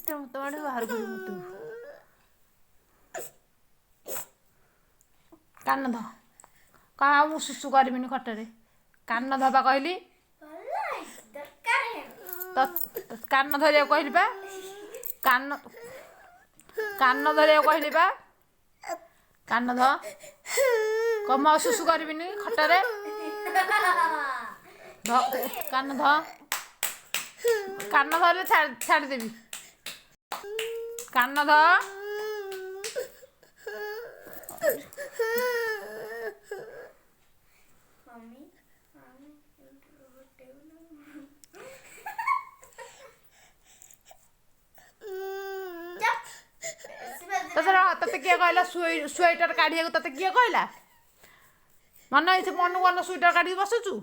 କେତେ ମୁତ ମାଡ଼ିବୁ, ବାହାରକୁ ମୁତିବୁ। କାନ ଧ କହ, ଆଉ ମୁଁ ଶୁଶୁ କରିବିନି ଖଟରେ। କାନ ଧବା କହିଲି ତ, କାନ ଧରିବାକୁ କହିଲି ପା। କାନ କାନ ଧରିବାକୁ କହିଲି ପା। କାନ ଧ କହ, ମୁଁ ଆଉ ଶୁଶୁ କରିବିନି ଖଟରେ। ଧ, କାନ ଧ। କାନ ଧରିଲେ ଛାଡ଼ିଦେବି। କାନ ଧ। ତତେ ତତେ କିଏ କହିଲା ସୁଇଟର କାଢ଼ିବାକୁ? ତତେ କିଏ କହିଲା? ମନ ହେଇଛି, ମନକୁ ମନ ସୁଇଟର କାଢ଼ିକି ବସୁଛୁ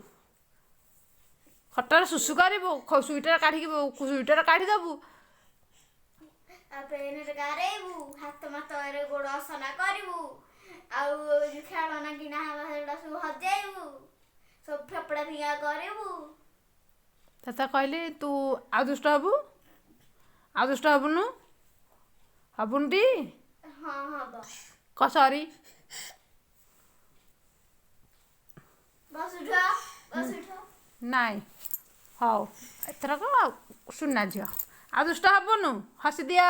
ଖଟରେ। ଶୁଶୁ କରିବୁ, ସୁଇଟର କାଢ଼ିକି ସୁଇଟର କାଢ଼ିଦେବୁ, ପେନରେ ଗାରେଇବୁ, ହାତ ମାତରେ ଗୋଡ଼ ଅସନା କରିବୁ, ଆଉ ଯୋଉ ଖେଳନା କିଣା ହବା ସେଗୁଡ଼ା ସବୁ ହଜେଇବୁ, ସବୁ ଫେପଡ଼ା ଫିଙ୍ଗା କରିବୁ। ତତେ କହିଲି, ତୁ ଆଉ ଦୁଷ୍ଟ ହବୁ? ଆଉ ଦୁଷ୍ଟ ହବୁନୁ? ହବୁନି? ହଁ, ହବ। କ ସରି। ବସ, ଉଠ, ବସ, ଉଠ। ନାଇଁ, ହଉ, ଏଥରକ ସୁନା ଝିଅ, ଆଉ ଦୁଷ୍ଟ ହବୁନୁ। ହସି ଦିଅ।